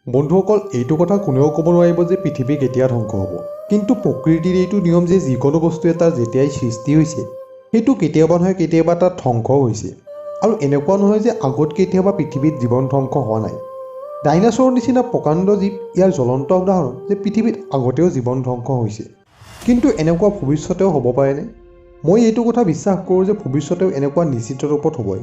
বন্ধুসকল, এইটো কথা কোনেও ক'ব নোৱাৰিব যে পৃথিৱী কেতিয়া ধ্বংস হ'ব। কিন্তু প্ৰকৃতিৰ এইটো নিয়ম যে যিকোনো বস্তু এটাৰ যেতিয়াই সৃষ্টি হৈছে, সেইটো কেতিয়াবা নহয় কেতিয়াবা তাত ধ্বংস হৈছে। আৰু এনেকুৱা নহয় যে আগত কেতিয়াবা পৃথিৱীত জীৱন ধ্বংস হোৱা নাই। ডাইনাছৰৰ নিচিনা প্ৰকাণ্ড জীৱ ইয়াৰ জ্বলন্ত উদাহৰণ যে পৃথিৱীত আগতেও জীৱন ধ্বংস হৈছে। কিন্তু এনেকুৱা ভৱিষ্যতেও হ'ব পাৰেনে? মই এইটো কথা বিশ্বাস কৰোঁ যে ভৱিষ্যতেও এনেকুৱা নিশ্চিত ৰূপত হ'বই।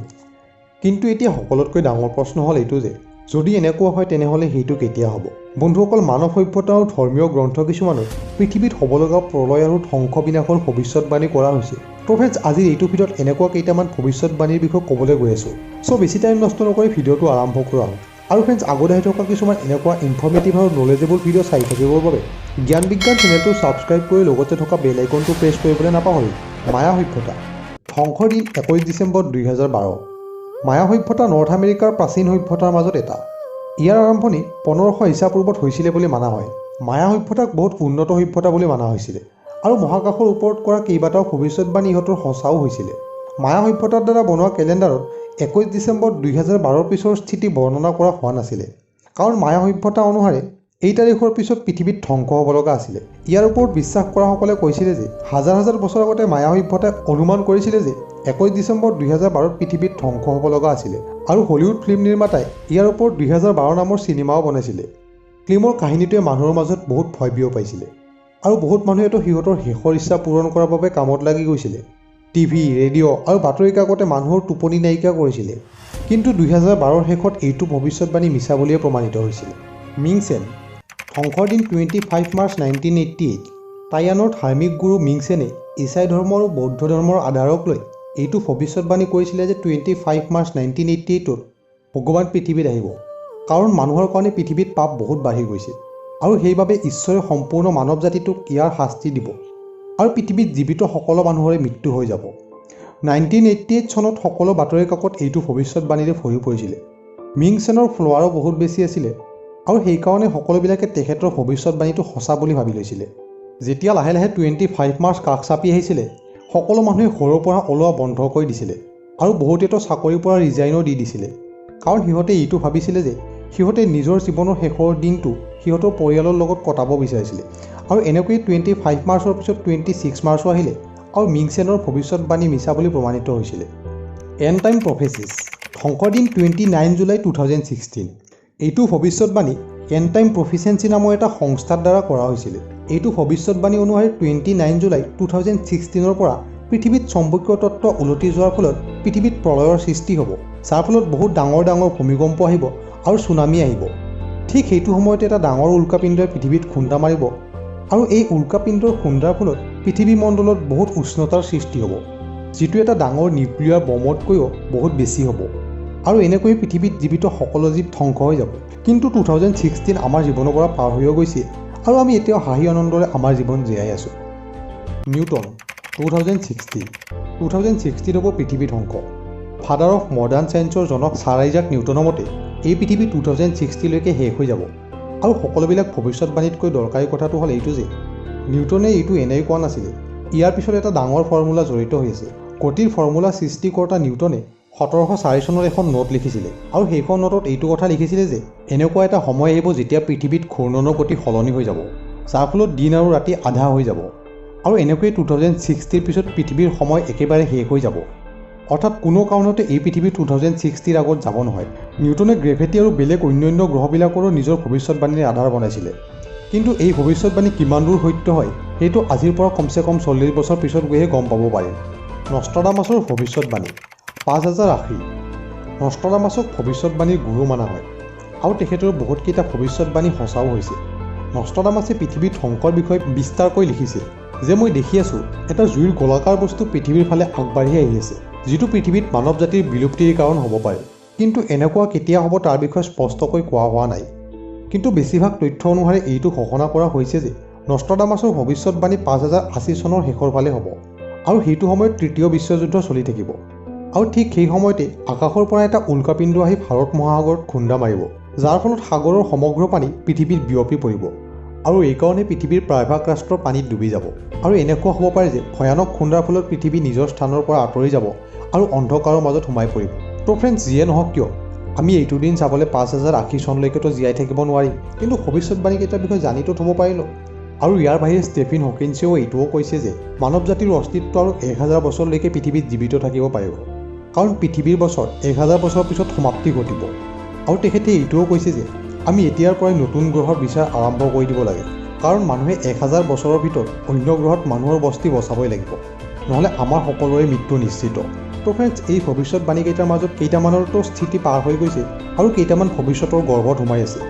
কিন্তু এতিয়া সকলোতকৈ ডাঙৰ প্ৰশ্ন হ'ল এইটো যে যদি এনেকুৱা হয় তেনেহ'লে সেইটো কেতিয়া হ'ব? বন্ধুসকল, মানৱ সভ্যতা আৰু ধৰ্মীয় গ্ৰন্থ কিছুমানত পৃথিৱীত হ'ব লগা প্ৰলয় আৰু ধ্বংস বিনাশৰ ভৱিষ্যতবাণী কৰা হৈছে। তো ফ্ৰেণ্ডছ, আজিৰ এইটো ভিডিঅ'ত এনেকুৱা কেইটামান ভৱিষ্যতবাণীৰ বিষয়ে ক'বলৈ গৈ আছোঁ। চ' বেছি টাইম নষ্ট নকৰি ভিডিঅ'টো আৰম্ভ কৰা হওক। আৰু ফ্ৰেণ্ডছ, আগত আহি থকা কিছুমান এনেকুৱা ইনফৰ্মেটিভ আৰু নলেজেবল ভিডিঅ' চাই থাকিবৰ বাবে জ্ঞান বিজ্ঞান চেনেলটো ছাবস্ক্ৰাইব কৰি লগতে থকা বেল আইকনটো প্ৰেছ কৰিবলৈ নাপাহৰিব। মায়া সভ্যতা ধ্বংসৰ দিন 21 ডিচেম্বৰ 2012। মায়া সভ্যতা নৰ্থ আমেৰিকাৰ প্ৰাচীন সভ্যতাৰ মাজত এটা। ইয়াৰ আৰম্ভণি 1500 ইছাপূৰ্বত হৈছিলে বুলি মানা হয়। মায়া সভ্যতাক বহুত উন্নত সভ্যতা বুলি মানা হৈছিলে আৰু মহাকাশৰ ওপৰত কৰা কেইবাটাও ভৱিষ্যতবাণী ইহঁতৰ সঁচাও হৈছিলে। মায়া সভ্যতাৰ দ্বাৰা বনোৱা কেলেণ্ডাৰত 21 ডিচেম্বৰ 2012ৰ পিছৰ স্থিতি বৰ্ণনা কৰা হোৱা নাছিলে, কাৰণ মায়া সভ্যতা অনুসাৰে এই তাৰিখৰ পিছত পৃথিৱীত ধ্বংস হ'ব লগা আছিলে। ইয়াৰ ওপৰত বিশ্বাস কৰাসকলে কৈছিলে যে হাজাৰ হাজাৰ বছৰ আগতে মায়া সভ্যতাই অনুমান কৰিছিলে যে 21 ডিচেম্বৰ 2012ত পৃথিৱীত ধ্বংস হ'ব লগা আছিলে। আৰু হলিউড ফিল্ম নিৰ্মাতাই ইয়াৰ ওপৰত 2012 নামৰ চিনেমাও বনাইছিলে। ফিল্মৰ কাহিনীটোৱে মানুহৰ মাজত বহুত ভয় বিয়পাইছিলে আৰু বহুত মানুহেতো সিহঁতৰ শেষৰ ইচ্ছা পূৰণ কৰাৰ বাবে কামত লাগি গৈছিলে। টিভি, ৰেডিঅ' আৰু বাতৰি কাকতে মানুহৰ টোপনি নাইকিয়া কৰিছিলে। কিন্তু 2012ৰ শেষত এইটো ভৱিষ্যতবাণী মিছা বুলিয়ে প্ৰমাণিত হৈছিলে। মিংচেন ধ্বংসৰ দিন 25 মাৰ্চ 1988। টাইৱানৰ ধাৰ্মিক গুৰু মিংচেনে ইছাই ধৰ্ম আৰু বৌদ্ধ ধৰ্মৰ আধাৰক লৈ এইটো ভৱিষ্যতবাণী কৰিছিলে যে 25 মাৰ্চ 1988ত ভগৱান পৃথিৱীত আহিব, কাৰণ মানুহৰ কাৰণে পৃথিৱীত পাপ বহুত বাঢ়ি গৈছে আৰু সেইবাবে ঈশ্বৰে সম্পূৰ্ণ মানৱ জাতিটোক ইয়াৰ শাস্তি দিব আৰু পৃথিৱীত জীৱিত সকলো মানুহৰে মৃত্যু হৈ যাব। 1988 চনত সকলো বাতৰি কাকত এইটো ভৱিষ্যতবাণীৰে ভৰি পৰিছিলে। মিংচেনৰ ফলোৱাৰো বহুত বেছি আছিলে আৰু সেইকাৰণে সকলোবিলাকে তেখেতৰ ভৱিষ্যতবাণীটো সঁচা বুলি ভাবি লৈছিলে। যেতিয়া লাহে লাহে 25 মাৰ্চ কাষ চাপি আহিছিলে, সকলো মানুহে ঘৰৰ পৰা ওলোৱা বন্ধ কৰি দিছিলে আৰু বহুতেতো চাকৰিৰ পৰা ৰিজাইনো দি দিছিলে, কাৰণ সিহঁতে এইটো ভাবিছিলে যে সিহঁতে নিজৰ জীৱনৰ শেষৰ দিনটো সিহঁতৰ পৰিয়ালৰ লগত কটাব বিচাৰিছিলে। আৰু এনেকৈয়ে 25 মাৰ্চৰ পিছত 26 মাৰ্চো আহিলে আৰু মিংচেনৰ ভৱিষ্যতবাণী মিছা বুলি প্ৰমাণিত হৈছিলে। এণ্ড টাইম প্ৰফেচিছ ধ্বংসৰ দিন 29 জুলাই 2016। এইটো ভৱিষ্যতবাণী এণ্ড টাইম প্ৰফিচেঞ্চি নামৰ এটা সংস্থাৰ দ্বাৰা কৰা হৈছিলে। এইটো ভৱিষ্যতবাণী অনুসৰি 29 জুলাই 2016ৰ পৰা পৃথিৱীত চৌম্বকীয় তত্ত্ব ওলটি যোৱাৰ ফলত পৃথিৱীত প্ৰলয়ৰ সৃষ্টি হ'ব, যাৰ ফলত বহুত ডাঙৰ ডাঙৰ ভূমিকম্প আহিব আৰু চুনামি আহিব। ঠিক সেইটো সময়তে এটা ডাঙৰ উল্কাপিণ্ডই পৃথিৱীত খুন্দা মাৰিব আৰু এই উল্কাপিণ্ডৰ খুন্দাৰ ফলত পৃথিৱী মণ্ডলত বহুত উষ্ণতাৰ সৃষ্টি হ'ব, যিটো এটা ডাঙৰ নিউক্লিয়াৰ বমতকৈও বহুত বেছি হ'ব আৰু এনেকৈয়ে পৃথিৱীত জীৱিত সকলো জীৱ ধ্বংস হৈ যাব। কিন্তু 2016 আমাৰ জীৱনৰ পৰা পাৰ হৈও গৈছে আৰু আমি এতিয়াও হাঁহি আনন্দৰে আমাৰ জীৱন জীয়াই আছোঁ। নিউটন 2016। 2016 হ'ব পৃথিৱী ধ্বংস। ফাদাৰ অফ মডাৰ্ণ ছায়েন্সৰ জনক ছাৰ আইজাক নিউটনৰ মতে এই পৃথিৱী 2060লৈকে শেষ হৈ যাব। আৰু সকলোবিলাক ভৱিষ্যতবাণীতকৈ দৰকাৰী কথাটো হ'ল এইটো যে নিউটনে এইটো এনেই কোৱা নাছিলে, ইয়াৰ পিছত এটা ডাঙৰ ফৰ্মুলা জড়িত হৈ আছে। গতিৰ ফৰ্মুলা সৃষ্টিকৰ্তা নিউটনে 1704 চনত এখন নোট লিখিছিলে আৰু সেইখন নোটত এইটো কথা লিখিছিলে যে এনেকুৱা এটা সময় আহিব যেতিয়া পৃথিৱীত ঘূৰ্ণনৰ গতি সলনি হৈ যাব, যাৰ ফলত দিন আৰু ৰাতি আধা হৈ যাব আৰু এনেকৈয়ে 2060ৰ পিছত পৃথিৱীৰ সময় একেবাৰে শেষ হৈ যাব। অৰ্থাৎ কোনো কাৰণতে এই পৃথিৱী 2060ৰ আগত যাব নহয়। নিউটনে গ্ৰেভিটি আৰু বেলেগ অন্যান্য গ্ৰহবিলাকৰো নিজৰ ভৱিষ্যতবাণীৰ আধাৰ বনাইছিলে। কিন্তু এই ভৱিষ্যতবাণী কিমান দূৰ সত্য হয় সেইটো আজিৰ পৰা কমচে কম 40 বছৰ পিছত গৈহে গম পাব পাৰিম। নষ্ট্ৰাডামাছৰ ভৱিষ্যতবাণী 5080। নষ্ট্ৰাডামাছক ভৱিষ্যতবাণীৰ গুৰু মানা হয় আৰু তেখেতৰ বহুতকেইটা ভৱিষ্যতবাণী সঁচাও হৈছে। নষ্ট্ৰাডামাছে পৃথিৱীৰ ধ্বংসৰ বিষয়ে বিস্তাৰকৈ লিখিছে যে মই দেখি আছোঁ এটা জুইৰ গোলাকাৰ বস্তু পৃথিৱীৰ ফালে আগবাঢ়ি আহি আছে, যিটো পৃথিৱীত মানৱ জাতিৰ বিলুপ্তিৰ কাৰণ হ'ব পাৰে। কিন্তু এনেকুৱা কেতিয়া হ'ব তাৰ বিষয়ে স্পষ্টকৈ কোৱা হোৱা নাই। কিন্তু বেছিভাগ তথ্য অনুসাৰে এইটো ঘোষণা কৰা হৈছে যে নষ্ট্ৰাডামাছৰ ভৱিষ্যতবাণী 5080 চনৰ শেষৰ ফালে হ'ব আৰু সেইটো সময়ত তৃতীয় বিশ্বযুদ্ধ চলি থাকিব আৰু ঠিক সেই সময়তে আকাশৰ পৰা এটা উল্কাপিণ্ড আহি ভাৰত মহাসাগৰত খুন্দা মাৰিব, যাৰ ফলত সাগৰৰ সমগ্ৰ পানী পৃথিৱীত বিয়পি পৰিব আৰু এইকাৰণে পৃথিৱীৰ প্ৰায়ভাগ ৰাষ্ট্ৰ পানীত ডুবি যাব। আৰু এনেকুৱা হ'ব পাৰে যে ভয়ানক খুন্দাৰ ফলত পৃথিৱী নিজৰ স্থানৰ পৰা আঁতৰি যাব আৰু অন্ধকাৰৰ মাজত সোমাই পৰিব। তো ফ্ৰেণ্ডছ, যিয়ে নহওক কিয় আমি এইটো দিন চাবলৈ 5080 চনলৈকেতো জীয়াই থাকিব নোৱাৰিম, কিন্তু ভৱিষ্যতবাণীকেইটাৰ বিষয়ে জানিতো থ'ব পাৰিলোঁ। আৰু ইয়াৰ বাহিৰে ষ্টেফিন হকিন্সেও এইটোও কৈছে যে মানৱ জাতিৰ অস্তিত্ব আৰু 1000 বছৰলৈকে পৃথিৱীত জীৱিত থাকিব পাৰিব, কাৰণ পৃথিৱীৰ বছৰ 1000 বছৰৰ পিছত সমাপ্তি ঘটিব। আৰু তেখেতে এইটোও কৈছে যে আমি এতিয়াৰ পৰাই নতুন গ্ৰহৰ বিচাৰ আৰম্ভ কৰি দিব লাগে, কাৰণ মানুহে 1000 বছৰৰ ভিতৰত অন্য গ্ৰহত মানুহৰ বস্তি বচাবই লাগিব, নহ'লে আমাৰ সকলোৰে মৃত্যু নিশ্চিত। তো ফ্ৰেণ্ডছ, এই ভৱিষ্যতবাণীকেইটাৰ মাজত কেইটামানৰতো স্থিতি পাৰ হৈ গৈছে আৰু কেইটামান ভৱিষ্যতৰ গৰ্ভত সোমাই আছে।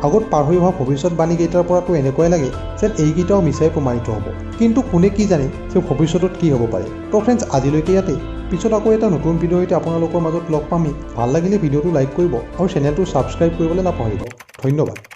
আগত পাৰ হৈ অহা ভৱিষ্যতবাণীকেইটাৰ পৰাতো এনেকুৱাই লাগে যেন এইকেইটাও মিছাই প্ৰমাণিত হ'ব, কিন্তু কোনে কি জানে যে ভৱিষ্যতত কি হ'ব পাৰে। তো ফ্ৰেণ্ডছ, আজিলৈকে ইয়াতে, পিছত আকৌ এটা নতুন ভিডিঅ'ৰ সৈতে আপোনালোকৰ মাজত লগ পামেই। ভাল লাগিলে ভিডিঅ'টো লাইক কৰিব আৰু চেনেলটো ছাবস্ক্ৰাইব কৰিবলৈ নাপাহৰিব। ধন্যবাদ।